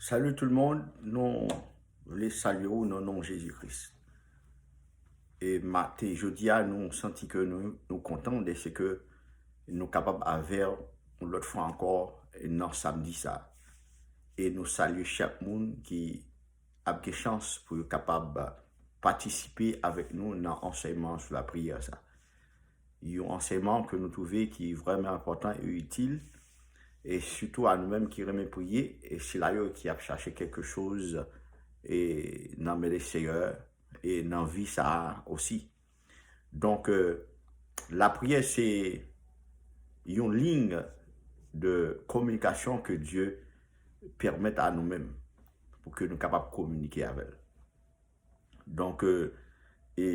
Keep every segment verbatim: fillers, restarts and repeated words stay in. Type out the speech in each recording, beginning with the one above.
Salut tout le monde, nou vle salye w nan non Jezi Kris. E maten jodi a, nou santi ke nou, nou kontan de se ke nou kapab avè w yon lòt fwa ankò nan samdi sa. E nou salye chak moun ki ap gen chans pou yo kapab patisipe avèk nou nan ansèyman sou lapriyè sa. Yon ansèyman ke nou twouve ki vrèman enpòtan e itil, e sitou a nou menm ki renmen priye, e sila yo ki ap chache kèlke choz e nan men le Seyè e nan vi sa a osi. Donk, euh, lapriyè se yon liy de kominikasyon ke Dye pèmèt a nou menm pou ke nou kapab kominike avè l. Donk, euh, e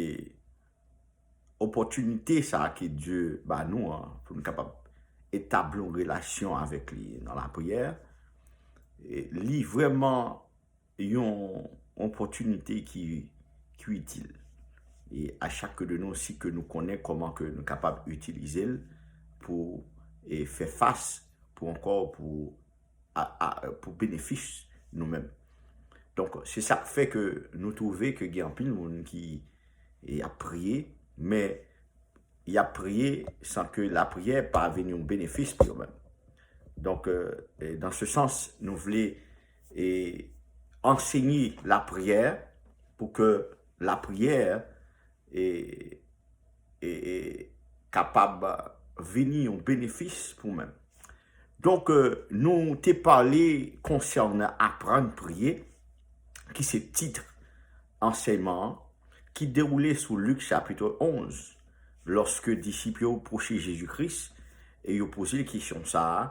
opòtinite sa a ke Dye ba nou an, pou nou kapab etabli yon relasyon avèk li nan lapriyè, e li vrèman yon opòtinite ki, ki itil. E a chak de nou osi ke nou konnen kòman ke nou kapab itilize l pou e fè fas, pou ankò, pou a, a, pou benefis nou menm. Donk, se sa k fè ke nou twouve ke gen anpil moun ki e, ap priye, men y ap priye san ke lapriyè pa vin yon benefis pou yo menm. Donk, euh, e, dans ce sens, nou vle e, ansenye lapriyè pou ke lapriyè e, e, e, kapab vini yon benefis pou menm. Donk, euh, nou te pale konsènan aprann priye, ki se tit ansèyman an, ki dewoule sou Lik chapit onz, lòske disip yo pwoche Jezi Kris e yo poze l kesyon sa a,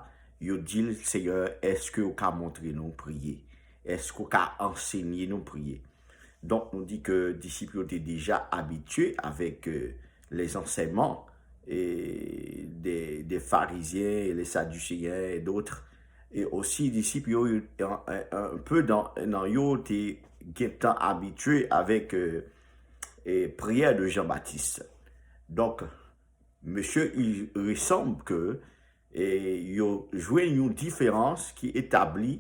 yo di l, Seyè, èske w ka montre nou priye? Èske w ka ansenye nou priye? Donk, nou di ke disip yo te deja abitye avèk, euh, les enseignements e des, des pharisiens et les sadducéens et d'autres. E osi, disip yo, un, un, un peu dans, nan yo te gentan abitye avèk, euh, e priyè de Jean-Baptiste. Donk, mesye, il ressemble que e yo jwenn yon diferans ki etabli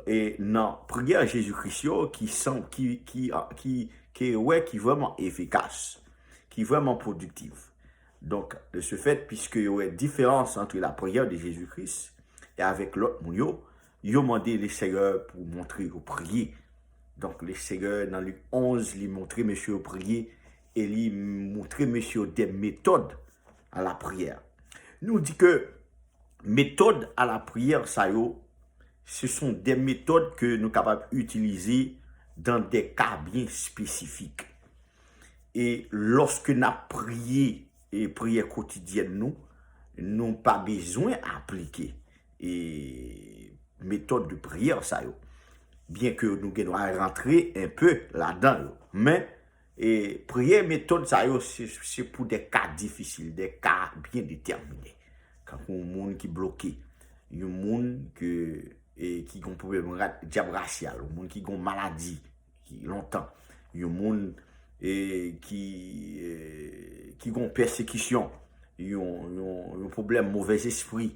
e nan priyè Jezi Kris yo ki san, ki, ki, ki, ki wè ki vrèman efikas, ki vrèman pwodiktif. Donk, de ce fait, piske yo wè diferans ant lapriyè de Jezi Kris e avèk lòt moun yo, yo mande le Seyè pou montre yo priye. Donk, le Seyè, nan Lik onz, li montre mesye yo priye e li montre mesye yo de metòd a lapriyè. Nou di ke metòd a lapriyè sa yo, se son de metòd ke nou kapab itilize dan de ka byen espesifik. E lòske n ap priye, e priyè kotidyèn nou, nou pa bezwen aplike e metòd de priyè sa yo. Byen ke nou gen dwa rantre enpe ladan yo, men e priyè metòd sa yo, se, se pou de ka difisil, de ka byen detèmine. Kankou yon moun ki bloke, yon moun ke, e, ki gen pwoblèm ra-, dyab rasyal, yon moun ki gen maladi ki lontan, yon moun e, ki, e, ki gen pèsekisyon, yon, yon, yon pwoblèm movèzespri,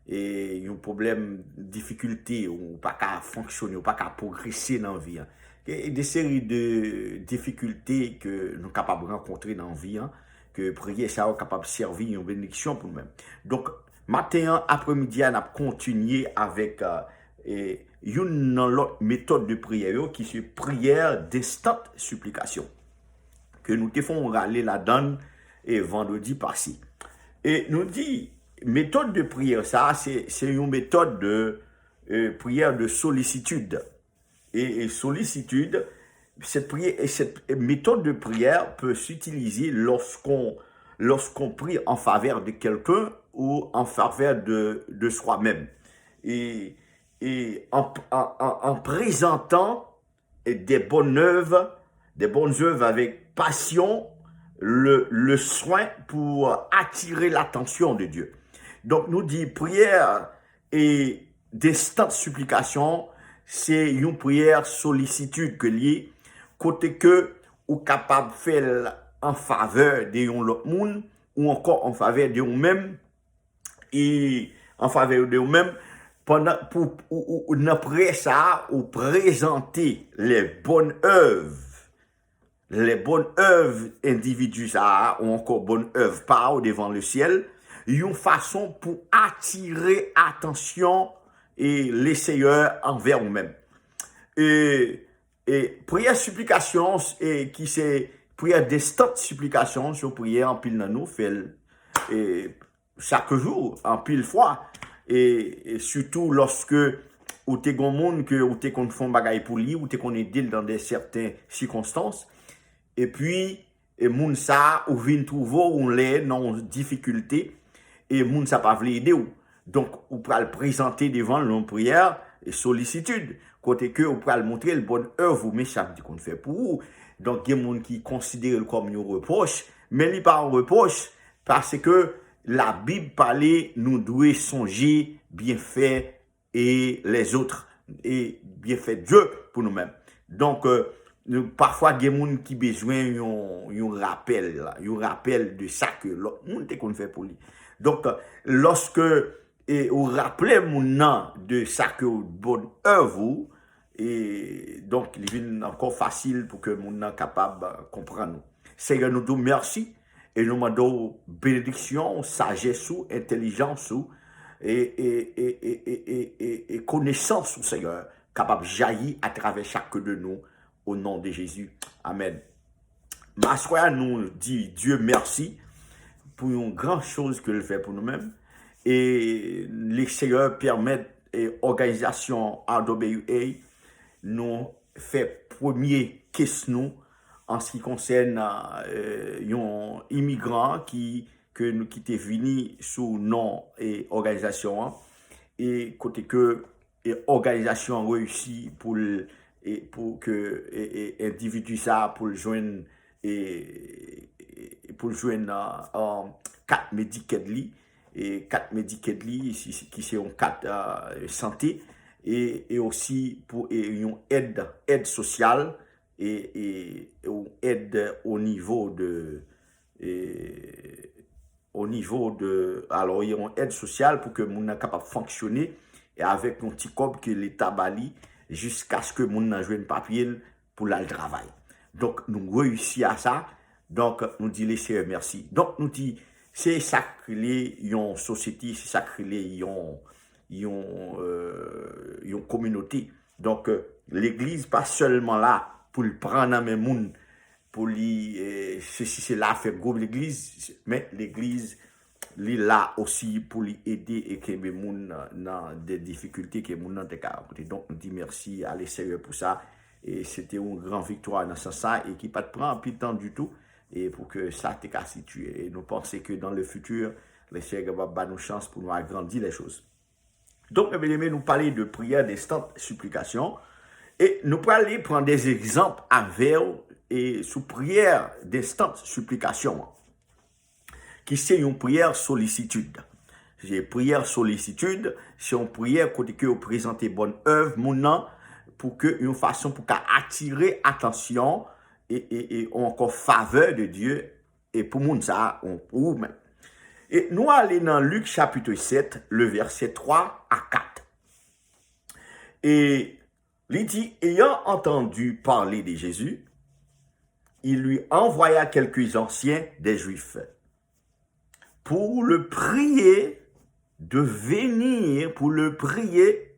e, yon pwoblèm difikilte, ou pa ka fonksyone, ou pa ka pwogrese nan vi an. E, de seri de difikilte ke nou kapab rankontre nan vi an, ke priyè sa yo kapab sèvi yon benediksyon pou nou menm. Donk, maten an, apremidi a, n ap kontinye avèk, e, youn nan lòt metòd de priyè yo, ki se priyè d'instant supplication, ke nou te fè yon rale ladan l, e, vandredi pase. E nou di, metòd de priyè sa, se, se yon metòd de, e, priyè de sollisitude. E, e sollisitude, cette prière, et cette méthode de prière peut s'utiliser lorsqu'on, lorsqu'on prie en faveur de quelqu'un ou en faveur de, de soi-même. Et, et en, en, en, en présentant des bonnes œuvres, des bonnes œuvres avec passion, le, le soin pour attirer l'attention de Dieu. Donk, nou di priyè e d'instant supplication, se yon priyè sollisitude ke l ye, kote ke ou kapab fè l an favè de yon lòt moun, ou ankò an favè de ou menm, e an favè de ou menm, pandan pou ou, ou, ou nan priyè sa a, ou prezante les bonnes œuvres, les bonnes œuvres endividi sa a, ou ankò bonne œuvre pa ou devan le ciel, yon fason pou atire atansyon e le Seyè anvè ou menm. E, e priyè siplikasyon, e ki se priyè denstant siplikasyon, se yon priyè anpil nan nou fè l e, chak jou, anpil fwa. E, e sitou lòske ou te gon moun ke ou te konn fè yon bagay pou li, ou te konn ede l nan de sèten sikonstans. Epi, e moun sa a, ou vin twouve w yon lè nan yon difikilte, e moun sa pa vle ede w. Donk, ou pral prezante devan l yon priyè e solisitid, kote ke ou pral montre l bòn èv ou, men sa m te konn fè pou ou. Donk, gen moun ki konsidere l kòm yon repwòch, men li pa yon repwòch, paske Labib pale nou dwe sonje byenfè e lèzòt, e byenfè Dye pou nou menm. Donk, euh, nou, pafwa gen moun ki bezwen yon, yon rapèl, yon rapèl de sa ke lòt moun te konn fè pou li. Donk, lòske e ou raple moun nan de sa ke w bòn èv ou, e donk li vin ankò fasil pou ke moun nan kapab, euh, konprann ou. Seyè, nou di w mèsi e nou mande w benediksyon, sajès ou, entèlijans ou, e, e, e, e, e, e, e, e konesans ou, Seyè, kapab jayi atravè chak de nou, au nom de Jésus. Amèn. Aswè a, nou di Dye mèsi pou yon gran choz ke l fè pou nou menm. E le Seyè pèmèt, e, òganizasyon R W A nou fè premye kes nou an se ki konsèn, e, yon imigran ki, ke nou, ki te vini sou non e òganizasyon an. E kote ke e òganizasyon an reyisi pou l, e pou ke, e, e endividi sa a pou l jwenn, e, e pou l jwenn, ah, ah, kat Medicaid li, e kat Medicaid li, si, si, ki se yon kat, ah, sante, e, e osi pou, e yon èd, èd sosyal, e, e yon èd o nivo de, e, o nivo de, alò, yon èd sosyal pou ke moun nan kapab fonksyone, e avèk yon ti kòb ke Leta ba li, jiskaske moun nan jwenn papye l pou l al travay. Donk, nou reyisi a sa. Donk, nou di le Seyè mèsi. Donk, nou di, se sa k rele yon sosyete, se sa k rele yon, yon, euh, yon kominote. Donk, euh, legliz pa sèlman la pou l pran nan men moun, pou li, eh, sesi, sela, fè gwo legliz, men legliz, li la osi pou li ede e kenbe moun nan, nan de difikilte ke moun nan te ka rankontre. Donk, nou di mèsi a le Seyè pou sa. E se te yon gran viktwa nan sans sa e ki pa t pran anpil tan ditou e pou ke sa te ka sitiye. E nou panse ke dans le futur, le Seyè kapab ba nou chans pou nou agrandi les choses. Donk, mes bien-aimés, nou pale de priyè denstant siplikasyon. E nou prale pran de egzanp avè w e sou priyè denstant siplikasyon an, ki se yon priyè solisitid. Se priyè solisitid, se yon priyè kote ke yo prezante bòn èv moun nan pou ke yon fason pou ka atire atansyon e, e, e ou ankò favè de Dye e pou moun sa a, ou, ou menm. E nou ale nan Lik chapit sèt, le vèsè twa a kat. E li di, ayant entendu parler de Jésus, il lui envoya quelques anciens des Juifs pour le prier de venir, pour le prier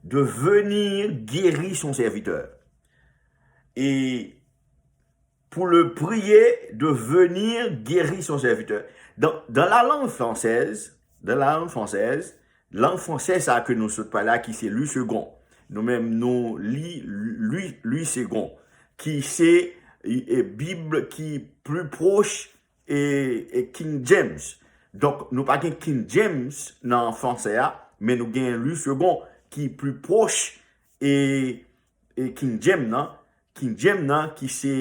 de venir guérir son serviteur. Et pour le prier de venir guérir son serviteur. Dans, dans la langue française, dans la langue française, lang fransè sa ke nou sot pale a, ki se Louis Segond. Nou menm, nou li Louis, Louis Segond, ki se, e, Bib ki pli pwòch e, e King James. Donk, nou pa gen King James nan fransè a, men nou gen Louis Segond ki pli pwòch e, e King James nan. King James nan ki se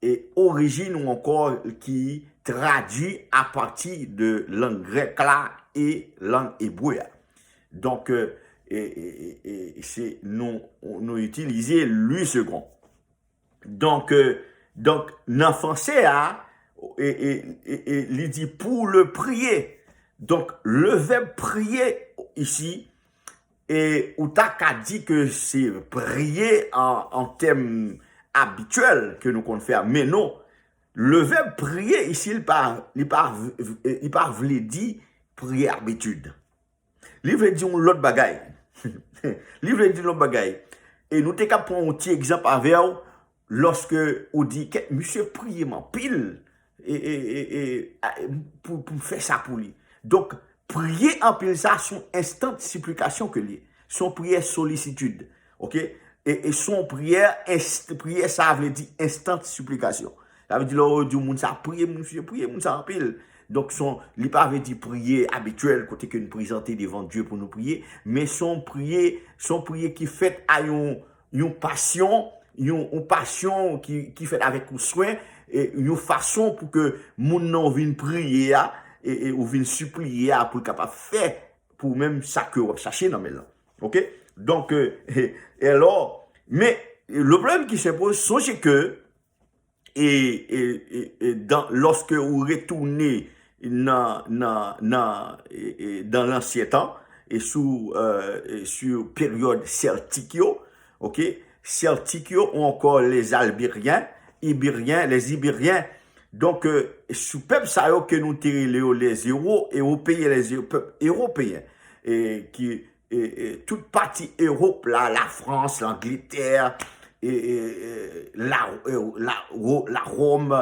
e orijin ou ankò ki tradui apati de lang grèk la e lang ebre a. Donk, e, e, e, e, se nou, nou itilize Louis Segond. Donk, e, donk, nan fransè a, e, e, e, e, li di pour le prier. Donk, le verbe prier ici, e ou ta ka di ke se priye an, an tèm abityèl ke nou konn fè a, men non. Le vèb priye isi, li pa, li pa, li pa vle di priye abitid. Li vle di yon lòt bagay. Li vle di yon lòt bagay. E nou te ka pran yon ti egzanp avè w lòske ou di, kèt, misye priye m anpil e, e, e, e, a, pou, pou m fè sa pou li. Donk, priye anpil sa, se yon enstan siplikasyon ke li ye. Se yon priyè solisitid. Oke? E, e se yon priyè, enst, priyè sa vle di enstan siplikasyon. Sa vle di lè yo di moun sa priye, moun sa priye, moun sa anpil. Donk, se yon, li pa vle di priye abityèl, kote ke nou prezante devan Dye pou nou priye, men se yon priye, se yon priye ki fèt a yon, yon pasyon, yon, yon pasyon ki, ki fèt avèk yon swen, e yon fason pou ke moun nan ou vin priye a, e, e ou vin sipliye a pou l kapab fè pou menm sa ke w ap chache nan men l lan. Oke? Donk, e, e, e alò, men, le problème qui se pose, sonje ke, e, e, e, e dan, lòske ou retounen nan, nan, nan, e, e, dan lansyen tan, e sou, e, e sou peryòd sèltik yo, oke? Sèltik yo ou ankò les Ibéryen, Ibéryen, les Ibéryen. Donk, e, sou pèp sa yo ke nou te rele yo les Ewo, Ewopeyen, les Ewo, pèp ewopeyen, e, ki, e, e, tout pati Ewòp la, Lafrans, Langletè, e, e, e, la, e, la, Wo- la Wòm,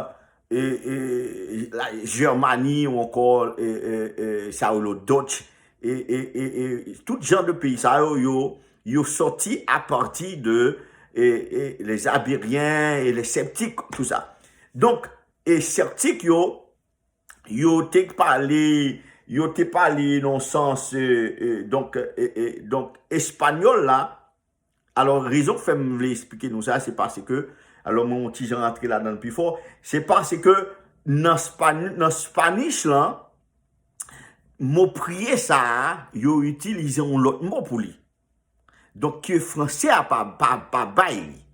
e, e, la Jèmani ou ankò, e, e, e, sa yo rele Dutch, e, e, e, e, tout jan de peyi sa yo, yo, yo sòti apati de, e, e, les Ibériens et les Celtiques, tout sa. Donk, e sèltik yo, yo te pale, yo te pale nan sans, e, e, donk, e, e, donk, espanyòl la. Alò, rezon k fè m vle eksplike nou sa, se paske, alò, mwen yon ti jan rantre ladan l pi fò, se paske nan Span-, nan Spanish lan, mo priye sa a, yo itilize yon lòt mo pou li. Donk, ke franse a pa, pa, pa bay li.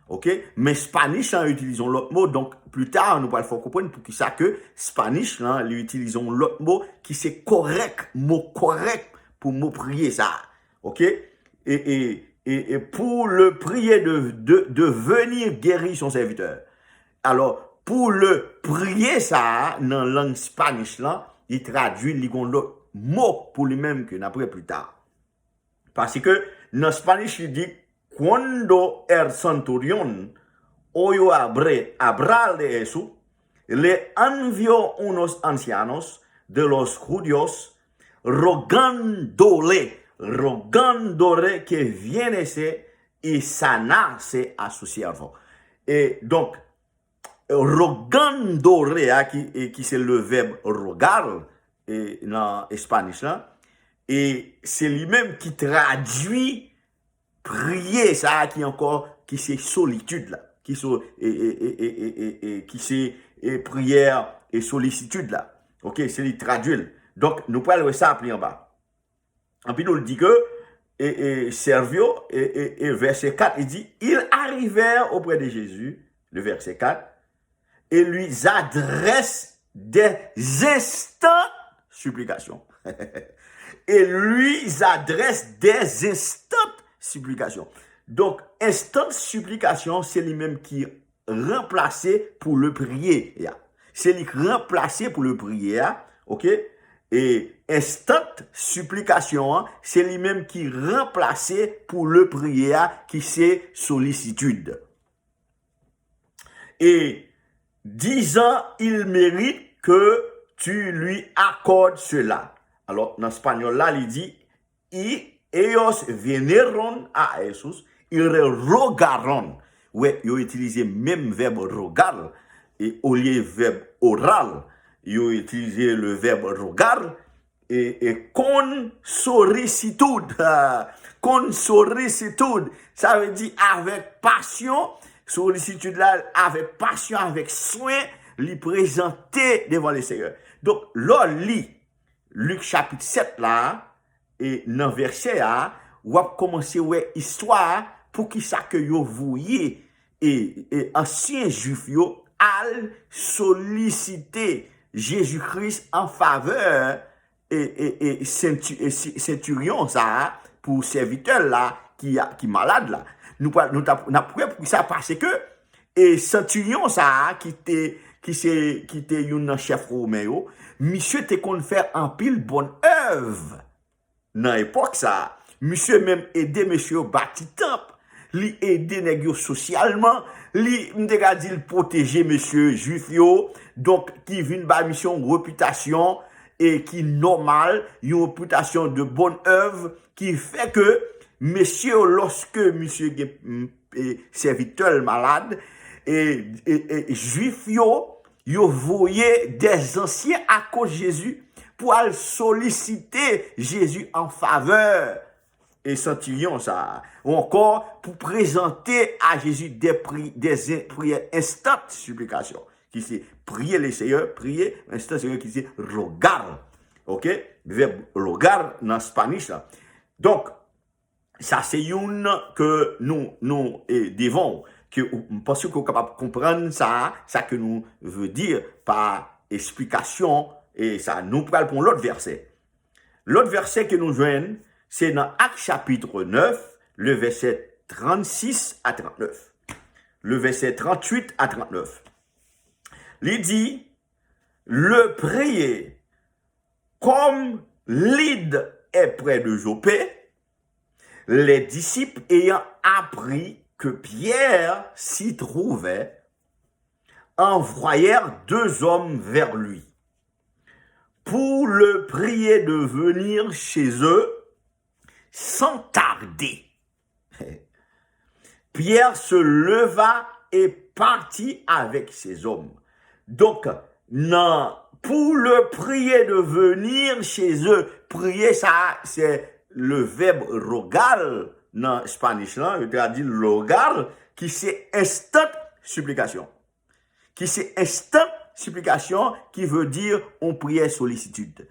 Oke? Men Spanish lan itilize yon lòt mo, donk, pli ta, nou pral fè w konprann poukisa ke Spanish lan, li itilize yon lòt mo ki se kòrèk, mo kòrèk pou mo priye sa a. Oke? E, e, e, e pour le prier de, de, de venir guérir son serviteur. Alò, pour le prier sa a, nan lang Spanish lan, li tradui, li gon lòt mo pou li menm ke n ap wè pli ta. Paske nan Spanish li di, cuando el centurión oyó abre-, hablar de eso, le envió unos ancianos de los judíos rogándole, rogándole que viniese y sanase a su siervo. E donk, rogándole a, ki, e ki se le vèb rogar, e nan Spanish lan, e se li menm ki tradui priye sa a ki ankò, ki se solitid la, ki so, e, e, e, e, e, e, e, ki se, e, priyè e solisitid la. Oke, se li tradui l. Donk, nou pral wè sa pli anba. Anpi nou l di ke, e, e, sèvyo, e, e, e vèsè kat, li di, ils arrivèrent auprès de Jésus, le verset quatre, et lui adressèrent des instantes supplications. Et lui adressèrent des instantes supplications. Donk, instant siplikasyon, se li menm ki ranplase pou le prier a. Se li k ranplase pou le prier a, oke? E instant siplikasyon an, se li menm ki ranplase pou le prier a, ki se solisitid. Et disant, il mérite que tu lui accordes cela. Alò, nan espanyòl la, li di, y ellos vinieron a Jesús y le rogaron. Wè, yo itilize menm vèb rogar, e olye vèb oral, yo itilize le vèb rogar, e, e con solicitud, con solicitud, sa vle di avèk pasyon, solisitid la, avèk pasyon, avèk swen, li prezante devan le Senyè. Donk, lè w li Lik chapit sèt la, e nan vèsè a, w ap kòmanse wè istwa a, poukisa ke yo voye, e, e ansyen Jwif yo al solisite Jezi Kris an favè, e, e, e senti-, e si-, sentiryon sa a, pou sèvitè l la ki, ki malad la. Nou pral, nou t ap, n ap priyé pou sa, paske e santiryon sa a ki te, ki se, ki te youn nan chèf women yo, misye te konn fè anpil bòn èv nan epòk sa a. Misye menm ede mesye yo bati tanp. Li ede nèg yo sosyalman. Li, m te ka di l pwoteje mesye jwif yo. Donk, ki vin bay misye yon repitasyon e ki nòmal, yon repitasyon de bòn èv ki fè ke mesye yo, lòske misye gen, mm, e, sèvitè l malad, e, e, e, jwif yo, yo voye des anciens à côté de Jésus pou al solisite Jezi an favè e santiryon sa a, ou ankò pou prezante a Jezi de pri, de priyè enstant siplikasyon, ki se priye le Seyè, priye enstant Seyè, ki se rogar. Oke? Vèb rogar nan Spanish la. Donk, sa se youn ke nou, nou, e, devan w, ke ou, m panse ke w kapab konprann sa, sa ke nou vle di pa esplikasyon, e sa, nou pral pran lòt vèsè. Lòt vèsè ke nou jwenn, se nan Ak chapit nèf, le vèsè trannsis a trannèf. Le vèsè trannwit a trannèf. Li di, le prier, comme Lydde est près de Jopé, les disciples ayant appris que Pierre s'y trouvait, envoyèrent deux hommes vers lui pour le prier de venir chez eux sans tarder. Pierre se leva et partit avec ces hommes. Donk, nan, pour le prier de venir chez eux, priye sa, se le vèb rogar nan Spanish lan, yo tradui l rogar, ki se enstant siplikasyon. Ki se enstant siplikasyon, ki vle di yon priyè solisitid.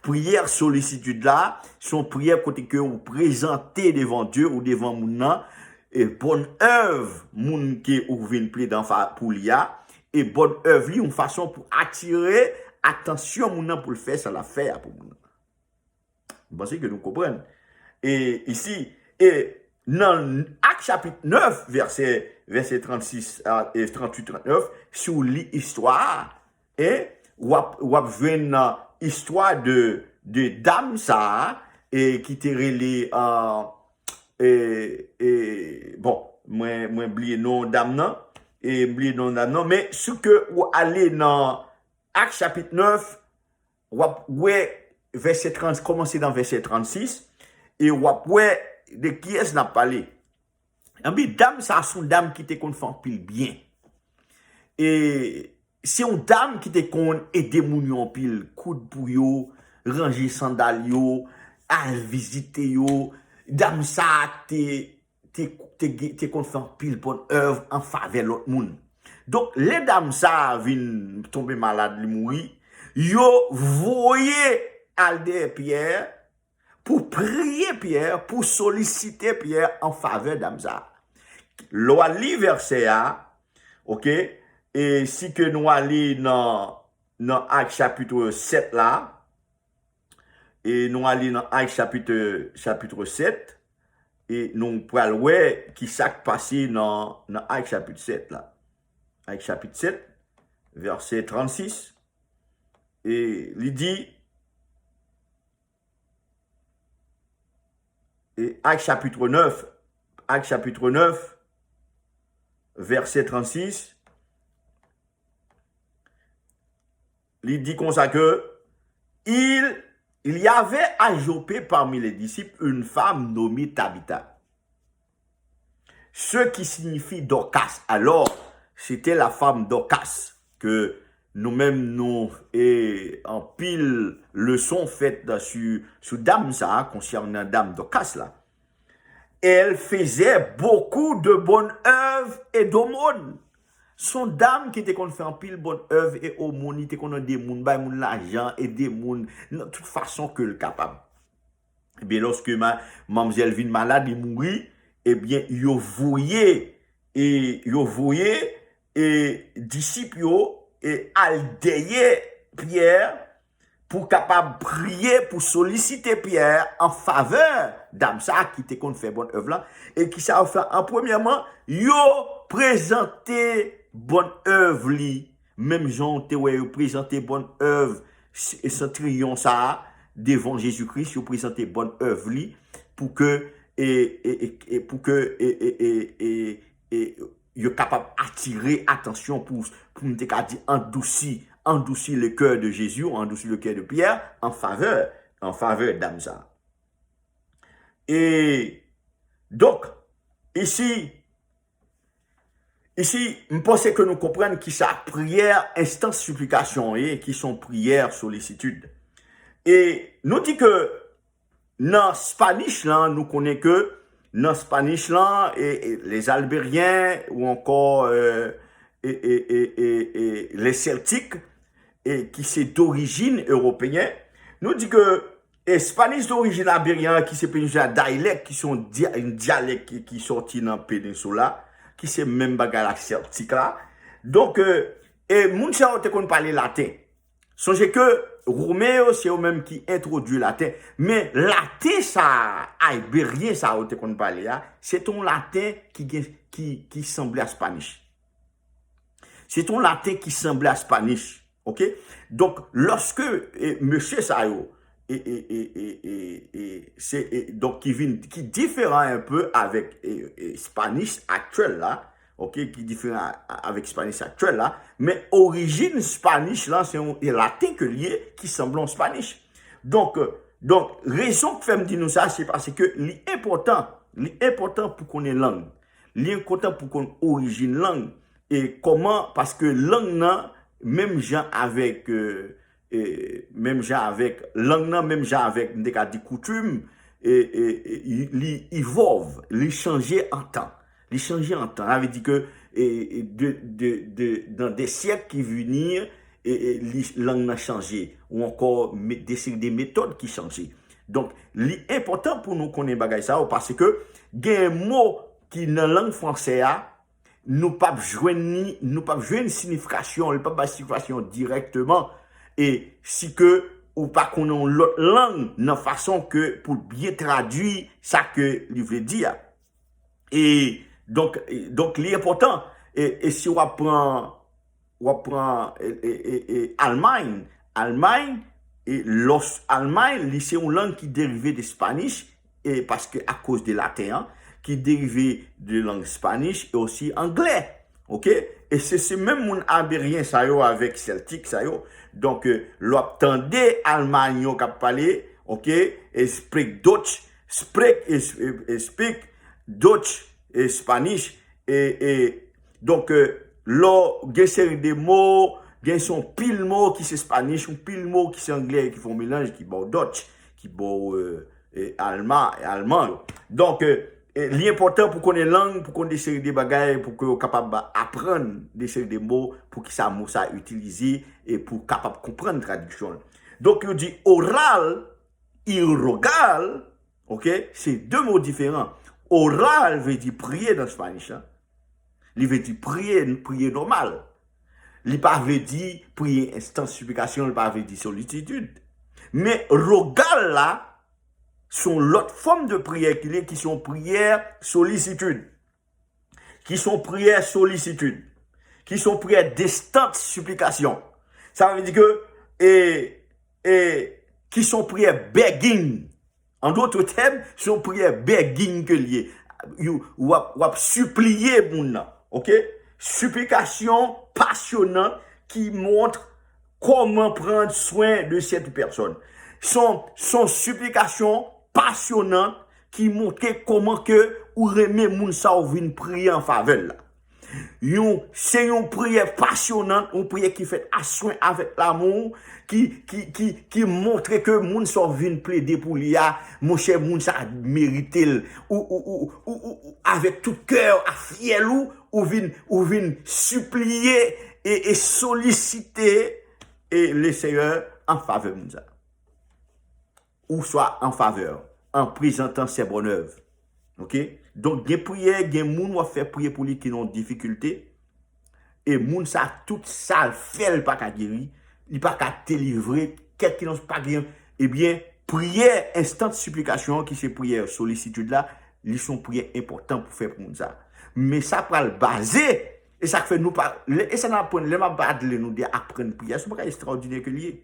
Priyè solisitid la, se yon priyè kote ke ou prezante devan Dye ou devan moun nan, e bòn èv moun ke ou vin plede anfa pou li a, e bòn èv li yon fason pou atire atansyon moun nan pou l fè sa l ap fè a pou moun nan. M panse ke nou konprann. E isi, e nan Ak chapit nèf, vèsè, vèsè trannsis a, e trannwit, trannèf, si w li istwa a, e w ap, w ap jwenn nan istwa de, de dam sa a, e ki te rele, a, e, e, bon, mwen, mwen bliye non dam nan, e m bliye non dam nan, men si ke w ale nan Ak chapit nèf, w ap wè vèsè trant, kòmanse nan vèsè trannsis, e w ap wè de kiyès n ap pale. Ebyen, dam sa a se yon dam ki te konn fè anpil byen. E se yon dam ki te konn ede moun yo anpil, koud pou yo, ranje sandal yo, al vizite yo. Dam sa a te te, te, te konn fè anpil bòn èv an favè lòt moun. Donk, lè dam sa a vin tonbe malad, li mouri, yo voye al dèyè Pyè pou priye Pyè, pou solisite Pyè an favè dam sa a. Lè w al li vèsè a, oke, e si ke nou ale nan, nan Ak chapit sèt la, e nou ale nan Ak chapit, chapit sèt, e nou pral wè ki sa k pase nan, nan Ak chapit sèt la. Ak chapit sèt, vèsè trannsis, e li di, e Ak chapit nèf, Ak chapit nèf, vèsè trannsis, li di konsa ke, il, il y avait à Joppé parmi les disciples une femme nommée Tabitha, ce qui signifie Dorcas. Alors, c'était la femme Dorcas, ke nou menm nou, e, anpil leson fèt sou, sou dam sa a, konsènan dam Dorcas la. Elle faisait beaucoup de bonnes œuvres et d'aumônes. Se yon dam ki te konn fè anpil bòn èv e omòn, li te konn ede moun, bay moun lajan, ede moun nan tout fason ke l kapab. Ebyen, lòske ma-, manmzèl vin malad, li mouri, ebyen, yo voye, e yo voye, e disip yo, e al dèyè Pyè pou kapab priye, pou solisite Pyè an favè dam sa ki te konn fè bòn èv lan. E ki sa yo fè an premyèman? Yo prezante bòn èv li, menm jan w te wè yo prezante bòn èv s- santriyon sa a devan Jezi Kris, yo prezante bòn èv li pou ke e, e, e, e pou ke e, e, e, e, e, yo kapab atire atansyon pou, pou m te ka di, andousi, andousi le cœur de Jésus, ou andousi le cœur de Pierre, an favè, an favè dam sa. E donk, isi, isi, m panse ke nou konprann ki sa priyè, enstans siplikasyon ye, ki son priyè solisitid. E nou di ke nan Spanish lan, nou konnen ke nan Spanish lan, e, e, les Albériens ou ankò e, e, e, e, e, e, les Celtiques, e, ki se dorijin ewopeyen, nou di ke e, Spanish dorijin aberyan, ki se peninsula dialect, ki se yon dia- yon dyalèk ki, ki sòti nan peninsula, ki se menm bagay la Celtic la. Donk, e, e moun sa yo te konn pale laten. Sonje ke Women yo, se yo menm ki entwodui laten. Men laten sa a, Iberyen sa yo te konn pale a, se te yon laten ki, gen, ki, ki sanble a Spanish. Se te yon laten ki sanble a Spanish. Oke? Donk, lòske e, mesye sa yo, e, e, e, e, e, e, se, e, donk, ki vin, ki diferan enpe avèk e, e, Spanish aktyèl la, oke, ki diferan a- avèk Spanish aktyèl la, men orijin Spanish lan, se yon e laten ke l ye, ki sanble yon Spanish. Donk, donk, rezon k fè m di nou sa, se paske li enpòtan, li enpòtan pou konnen lang. Li enpòtan pou konn orijin lang. E kòman, paske lang nan, menm jan avèk, e, e, menm jan avèk lang nan, menm jan avèk, m te ka di koutim, e, e, e, li evolve, li chanje an tan. Li chanje an tan. Sa vle di ke e, e, de, de, de, nan de syèk ki vini, e, e, li, lang nan chanje. Ou ankò me- de seri de metòd ki chanje. Donk, li enpòtan pou nou konnen bagay sa yo, paske gen mo ki nan lang fransè a, nou p ap jwenn ni, nou p ap jwenn sinifikasyon, li p ap bay sinifikasyon dirèkteman, e si ke ou pa konnen yon lòt lang nan fason ke pou byen tradui sa ke li vle di a. E donk, e, donk li enpòtan, e, e si w ap pran, w ap pran e, e, e, e, Almay, Almay, e lòs Almay, li se yon lang ki derive de Spanish, e paske akoz de laten an, ki derive de lang Spanish e osi anglè. Oke? E se, se menm moun Iberyen sa yo avèk Celtic sa yo. Donk, e, lè w ap tande Almay yo k ap pale, oke? E spreek Dutch, spreek, e, e, e speak Dutch, e Spanish, e, e, donk, e, lè w gen seri de mo, gen se yon pil mo ki se Spanish, yon pil mo ki se anglè, ki fè yon melanj, ki ba w Dutch, ki ba w, e, e, alma, alman yo. Donk, e, e, li enpòtan pou konnen lang, pou konn de seri de bagay, pou ke w kapab aprann de seri de mo, pou ki sa mo sa itilize, e pou w kapab konprann tradiksyon l. Donk, yo di oral, irrogal, oke, se de mo diferan. Oral vle di priye nan Spanish la. Li vle di priye, priye nòmal. Li pa vle di priye enstans siplikasyon, li pa vle di solisitid. Men rogal la, se yon lòt fòm de priyè ki li, ki se yon priyè solisitid. Ki se yon priyè solisitid. Ki se yon priyè d'enstans siplikasyon. Sa vle di ke, e, e, ki se yon priyè begging. An dòt tèm, se yon priyè begging ke l ye. Yo, w ap, w ap sipliye moun nan, oke? Siplikasyon pasyonan ki montre comment prendre soin de cette personne. Se yon, se yon siplikasyon pasyonan ki montre kòman ke ou renmen moun sa ou vin priye an favè l la. Yon, se yon priyè pasyonan, yon priyè ki fèt a swen avèk lamou, ki, ki, ki, ki montre ke moun sa w vin plede pou li a, monchè, moun sa merite l. Ou, ou, ou, ou, ou, ou, avèk tout kè w, a fyèl ou, ou vin, ou vin sipliye e, e solisite e Leseyè an favè moun sa. Ou swa an favè, an prezantan sè Bonnève. Oke? Donk, gen priyè, gen moun w ap fè priye pou li ki nan difikilte, e moun sa, tout sa l fè, l pa ka geri, li pa ka delivre, kèlkeswa pa gen, ebyen, priyè enstan siplikasyon an, ki se priyè solisitid la, li se yon priyè enpòtan pou fè pou moun sa. Men sa pral baze, e sa k fè nou pa, lè, e sa n aprann, lè m ap pale nou de aprann priyè, se yon bagay ekstraòdinè ke li ye.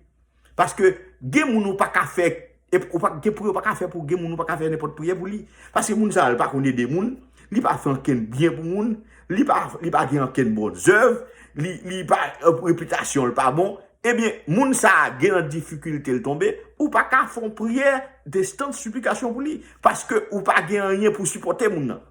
Paske gen moun ou pa ka fè, e ou pa, gen priyè ou pa ka fè pou, gen moun ou pa ka fè nenpòt priyè pou li. Paske moun sa a, li pa konn ede moun, li pa fè ankenn byen pou moun, li pa, li pa gen ankenn bon zèv, li, li pa, repitasyon l pa bon. Ebyen, moun sa a gen nan difikilte, l tonbe, ou pa ka fè yon priyè enstan siplikasyon pou li. Paske ou pa gen anyen pou sipòte moun nan.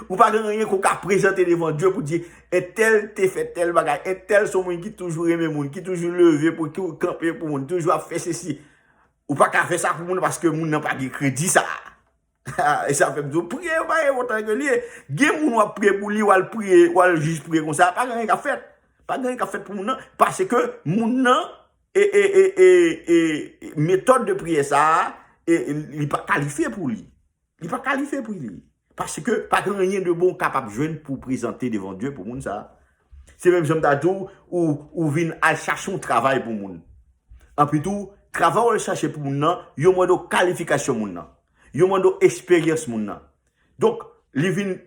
Ou pa gen anyen ke w ka prezante devan Dye pou di, entèl te fè tèl bagay, entèl se yon moun ki toujou renmen moun, ki toujou leve pou, ki kanpe pou moun, toujou ap fè sesi. Ou pa ka fè sa pou moun paske moun nan pa gen kredi sa. E sa fè m di w, priyè yo pa enpòtan ke li ye. Gen moun w ap priye pou li, w al priye, w al jis priye konsa, pa gen anyen k ap fèt. Pa gen anyen k ap fèt pou moun nan, paske moun nan, e, e, e, e, e, metòd de priyè sa a, e, e, li pa kalifye pou li. Li pa kalifye pou li. Paske pa gen anyen de bon w kapab jwenn pou w prezante devan Dye pou moun sa a. Se menm jan m ta di w, ou, ou vin al chache yon travay pou moun. Anpi tou, travay w al chache pou moun nan, yo mande w kalifikasyon moun nan. Yo mande w esperyans moun nan. Donk, li vin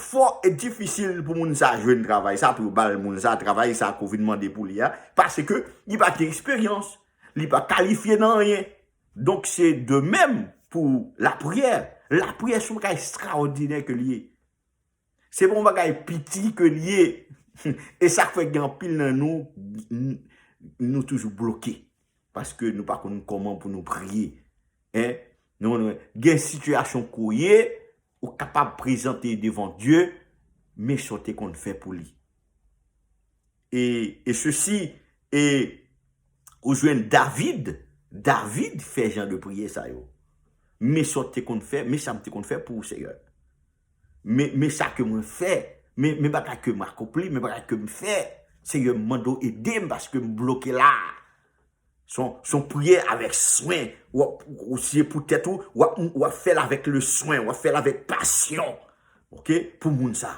fò e difisil pou moun sa a jwenn travay sa, pou yo ba l moun sa a travay sa ke w vin mande pou li a, paske li pa gen eksperyans, li pa kalifye nan anyen. Donk, se de menm pou lapriyè. Lapriyè se yon bagay ekstraòdinè ke li ye. Se pa yon bagay piti ke li ye. E sa k fè gen anpil nan nou, n-, nou toujou bloke. Paske nou pa konn kòman pou nou priye. En? Nou, nou gen sitiyasyon ke w ye, ou kapab prezante devan Dye, men sa w te konn fè pou li. E, e sesi, e ou jwenn David, David fè jan de priyè sa yo. Men sa w te konn fè, men sa m te konn fè pou ou, Seyè. Men, men sa ke mwen fè, men, men bagay ke m akonpli, men bagay ke m fè. Seyè, m mande w ede m paske m bloke la. Se yon, se yon priyè avèk swen. W ap, ou se pou tèt ou, w ap, w ap fè l avèk le swen, w ap fè l avèk pasyon. Oke? Pou moun sa.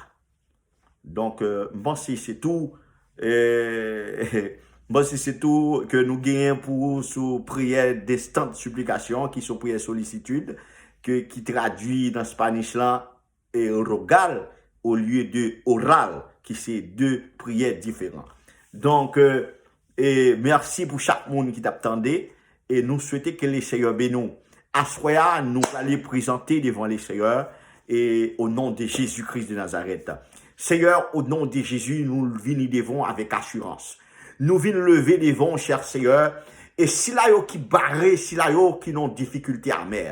Donk, euh, m panse se tou, euh, m panse se tou ke nou genyen pou sou priyè enstan siplikasyon, ki se yon priyè solisitid, ke, ki tradui nan Spanish lan, e rogal olye de oral, ki se de priyè diferan. Donk, euh, e mèsi pou chak moun ki t ap tande, e nou swete ke le Seyè beni w. Aswè a, nou prale prezante devan le Seyè, e o non de Jezi Kris de Nazarèt. Seyè, o non de Jezi, nou vini devan w avèk asirans. Nou vin leve devan w, chè Seyè, e sila yo ki bare, sila yo ki nan difikilte amè,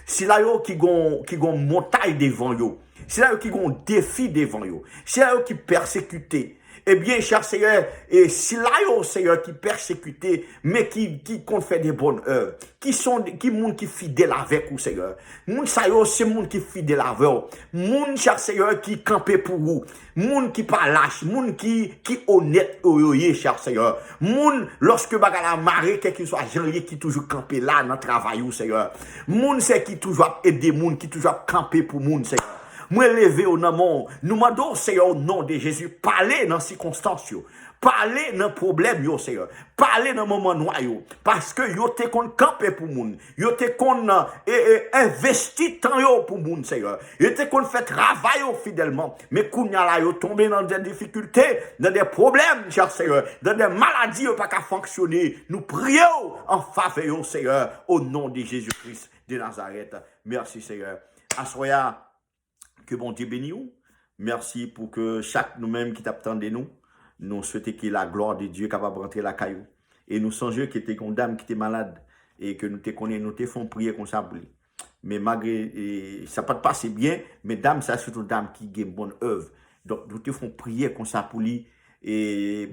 sila yo ki gon, ki gon montay devan yo, sila yo ki gon defi devan yo, sila yo ki pèsekite. Ebyen, chè Seyè, e sila yo, Seyè, ki pèsekite, men ki, ki konn fè de bòn èv, ki son, ki moun ki fidèl avèk ou, Seyè. Moun sa yo, se moun ki fidèl avè w. Moun, chè Seyè, ki kanpe pou ou. Moun ki pa lach, moun ki, ki onèt yo, yo ye, chè Seyè. Moun, lòske bagay la mare, kèlkeswa jan l ye, ki toujou kanpe la nan travay ou, Seyè. Moun se ki toujou ap ede moun, ki toujou ap kanpe pou moun, Seyè. Mwen leve yo nan men w. Nou mande w, Seyè, o non de Jezi, pale nan sikonstans yo. Pale nan pwoblèm yo, Seyè. Pale nan moman nwa yo. Paske yo te konn kanpe pou moun. Yo te konn, e, e, envesti tan yo pou moun, Seyè. Yo te konn fè travay yo fidèlman. Men kounye a la, yo tonbe nan de difikilte, nan de pwoblèm, chè Seyè, nan de maladi, yo pa ka fonksyone. Nou priye w an favè yo, Seyè, o non de Jezi Kris de Nazarèt. Mèsi, Seyè. Aswè a, ke Bondye beni w. Mèsi pou ke chak nou menm ki t ap tande nou, nou swete ke la glwa de Dye kapab rantre lakay ou. E nou sonje ke te gen yon dam ki te malad e ke nou te konnen nou te fè yon priyè konsa pou li. Men malgre, e, sa pa t pase byen, men dam sa se yon dam ki gen bòn èv. Donk, nou te fè yon priyè konsa pou li. E,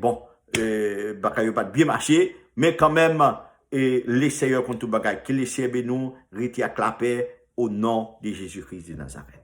bon, e, bagay yo pa t byen mache, men kanmenm, e, le Seyè konn tout bagay. Ke le Seyè beni w, rete ak lapè, o non de Jezi Kris de Nazarèt.